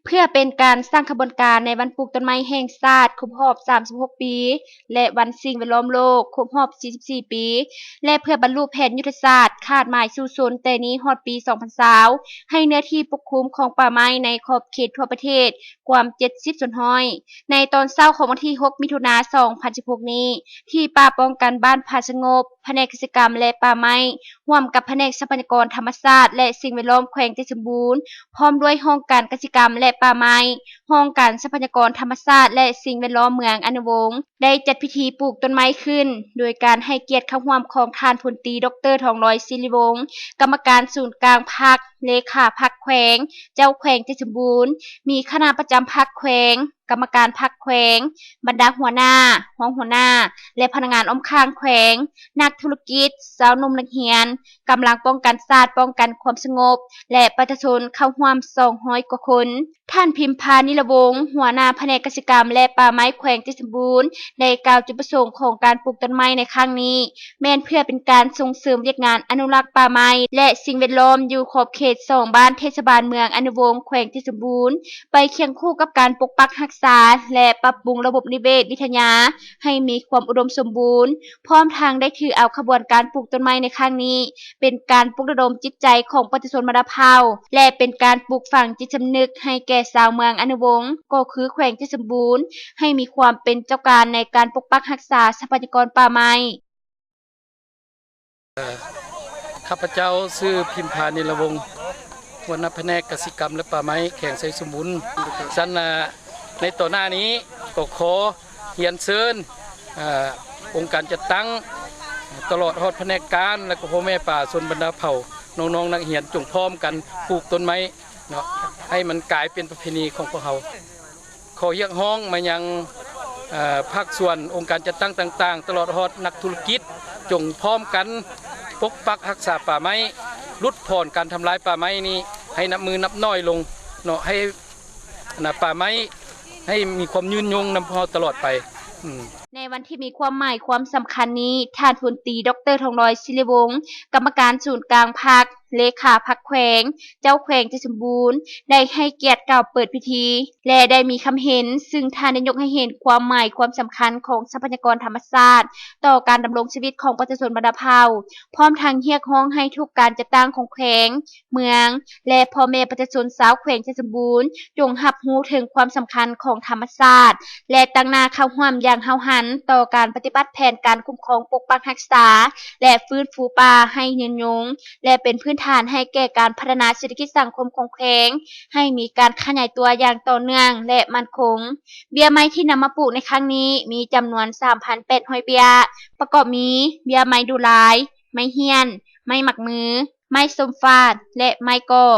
ເພື່ອເປັນການສ້າງຂະບວນການໃນວັນປູກຕົ້ນໄມ້ແຫ່ງຊາດຄົບຮອບສາມສິບຫົກປີ ແລະ ວັນສິ່ງແວດລ້ອມໂລກຄົບຮອບສີ່ສິບສີ່ປີ ແລະ ເພື່ອບັນລຸແຜນຍຸດທະສາດຄາດໝາຍສູ້ຊົນແຕ່ນີ້ຮອດປີສອງພັນຊາວ ໃຫ້ເນື້ອທີ່ປົກຄຸມຂອງປ່າໄມ້ໃນຂອບເຂດທົ່ວປະເທດກວມເຈັດສິບສ່ວນຮ້ອຍ. ໃນຕອນເຊົ້າຂອງວັນທີຫົກ ມິຖຸນາ ສອງພັນສິບຫົກນີ້ ທີ່ປ່າປ້ອງກັນບ້ານຜາສະຫງົບ, ພະແນກກະສິກຳ ແລະ ປ່າໄມ້ ຮ່ວມກັບພະແນກຊັບພະຍາກອນທຳມະຊາດ ແລະ ສິ່ງແວດລ້ອມແຂວງໄຊສົມບູນ ພ້ອມດ້ວຍຫ້ອງການກະສິກຳ ແລະ ປ່າໄມ້, ຫ້ອງການຊັບພະຍາກອນທຳມະຊາດ ແລະ ສິ່ງແວດລ້ອມເມືອງອະນຸວົງ ໄດ້ຈັດພິທີປູກຕົ້ນໄມ້ຂຶ້ນ ໂດຍການໃຫ້ກຽດເຂົ້າຮ່ວມຂອງທ່ານ ພົນຕີ ດຣ ທອງລອຍ ສິລິວົງ ກຳມະການສູນກາງພັກ, ເລຂາພັກແຂວງ, ເຈົ້າແຂວງໄຊສົມບູນ, ມີຄະນະປະຈຳພັກແຂວງ, ກຳມະການພັກແຂວງ, ບັນດາຫົວໜ້າ, ຮອງຫົວໜ້າ ແລະ ພະນັກງານອ້ອມຂ້າງແຂວງ, ນັກທຸລະກິດ, ຊາວໜຸ່ມນັກຮຽນ, ກຳລັງປ້ອງກັນຊາດ, ປ້ອງກັນຄວາມສະຫງົບ ແລະ ປະຊາຊົນເຂົ້າຮ່ວມສອງຮ້ອຍກວ່າຄົນ. ທ່ານ ພິມພາ ນິລະວົງ ຫົວໜ້າພະແນກກະສິກຳ ແລະ ປ່າໄມ້ແຂວງໄຊສົມບູນ ໄດ້ກ່າວຈຸດປະສົງຂອງການປູກຕົ້ນໄມ້ໃນຄັ້ງນີ້ ແມ່ນເພື່ອເປັນການສົ່ງເສີມວຽກງານອະນຸລັກປ່າໄມ້ ແລະ ສິ່ງແວດລ້ອມຢູ່ຂອບເຂດສອງບ້ານເທດສະບານເມືອງອະນຸວົງ ແຂວງໄຊສົມບູນ ໄປຄຽງຄູ່ກັບການປົກປັກຮັກສາ ແລະ ປັບປຸງລະບົບນິເວດວິທະຍາໃຫ້ມີຄວາມອຸດົມສົມບູນ, ພ້ອມທັງໄດ້ຖືເອົາຂະບວນການປູກຕົ້ນໄມ້ໃນຄັ້ງນີ້ ເປັນການປຸກລະດົມຈິດໃຈຂອງປະຊາຊົນບັນດາເຜົ່າ ແລະ ເປັນການປູກຝັງຈິດສຳນຶກໃຫ້ແກ່ຊາວເມືອງອະນຸວົງ ກໍຄືແຂວງໄຊສົມບູນ ໃຫ້ມີຄວາມເປັນເຈົ້າການໃນການປົກປັກຮັກສາຊັບພະຍາກອນປ່າໄມ້. ຂ້າພະເຈົ້າຊື່ ພິມພາ ນິລະວົງ ຫົວໜ້າພະແນກກະສິກຳ ແລະ ປ່າໄມ້ ແຂວງໄຊສົມບູນ. ຊັ້ນ ໃນຕໍ່ໜ້ານີ້ກໍຂໍຮຽນເຊີນ ອາ ອົງການຈັດຕັ້ງ ຕະຫຼອດຮອດພະແນກການ ແລະ ກໍພໍ່ແມ່ປະຊາຊົນບັນດາເຜົ່າ ນ້ອງໆນັກຮຽນ ຈົ່ງພ້ອມກັນປູກຕົ້ນໄມ້ເນາະ ໃຫ້ມັນກາຍເປັນປະເພນີຂອງພວກເຮົາ. ຂໍຮຽກຮ້ອງມາຍັງ ເອີ ພາກສ່ວນ ອົງການຈັດຕັ້ງຕ່າງໆ ຕະຫຼອດຮອດນັກທຸລະກິດ ຈົ່ງພ້ອມກັນປົກປັກຮັກສາປ່າໄມ້, ຫຼຸດຜ່ອນການທຳລາຍປ່າໄມ້ນີ້ ໃຫ້ນັບມື້ນັບໜ້ອຍລົງເນາະ, ໃຫ້ ອັນນະ ປ່າໄມ້ໃຫ້ມີຄວາມຍືນຍົງນຳພວກເຮົາຕະຫຼອດໄປ. ອືມ. ໃນວັນທີ່ມີຄວາມໝາຍຄວາມສຳຄັນນີ້, ທ່ານ ພົນຕີ ດຣ ທອງລອຍ ສິລິວົງ ກຳມະການສູນກາງພັກ, ເລຂາພັກແຂວງ, ເຈົ້າແຂວງໄຊສົມບູນ ໄດ້ໃຫ້ກຽດກ່າວເປີດພິທີ ແລະ ໄດ້ມີຄຳເຫັນ, ຊຶ່ງທ່ານໄດ້ຍົກໃຫ້ເຫັນຄວາມໝາຍຄວາມສຳຄັນຂອງຊັບພະຍາກອນທຳມະຊາດຕໍ່ການດຳລົງຊີວິດຂອງປະຊາຊົນບັນດາເຜົ່າ, ພ້ອມທັງຮຽກຮ້ອງໃຫ້ທຸກການຈັດຕັ້ງຂອງແຂວງ, ເມືອງ ແລະ ພໍ່ແມ່ປະຊາຊົນຊາວແຂວງໄຊສົມບູນ ຈົ່ງຮັບຮູ້ເຖິງຄວາມສຳຄັນຂອງທຳມະຊາດ ແລະ ຕັ້ງໜ້າເຂົ້າຮ່ວມຢ່າງຫ້າວຫັນຕໍ່ການປະຕິບັດແຜນການຄຸ້ມຄອງປົກປັກຮັກສາ ແລະ ຟື້ນຟູປ່າໃຫ້ຍືນຍົງ ແລະ ເປັນພື້ນຖານໃຫ້ແກ່ການພັດທະນາເສດຖະກິດສັງຄົມຂອງແຂວງ ໃຫ້ມີການຂະຫຍາຍຕົວຢ່າງຕໍ່ເນື່ອງ ແລະ ໝັ້ນຄົງ. ເບ້ຍໄມ້ທີ່ນຳມາປູກໃນຄັ້ງນີ້ມີຈຳນວນສາມພັນແປດຮ້ອຍເບ້ຍ, ປະກອບມີ ເບ້ຍໄມ້ດູລາຍ, ໄມ້ຫ້ຽນ, ໄມ້ໝາກມື, ໄມ້ສົ້ມຟາດ ແລະ ໄມ້ກໍ້.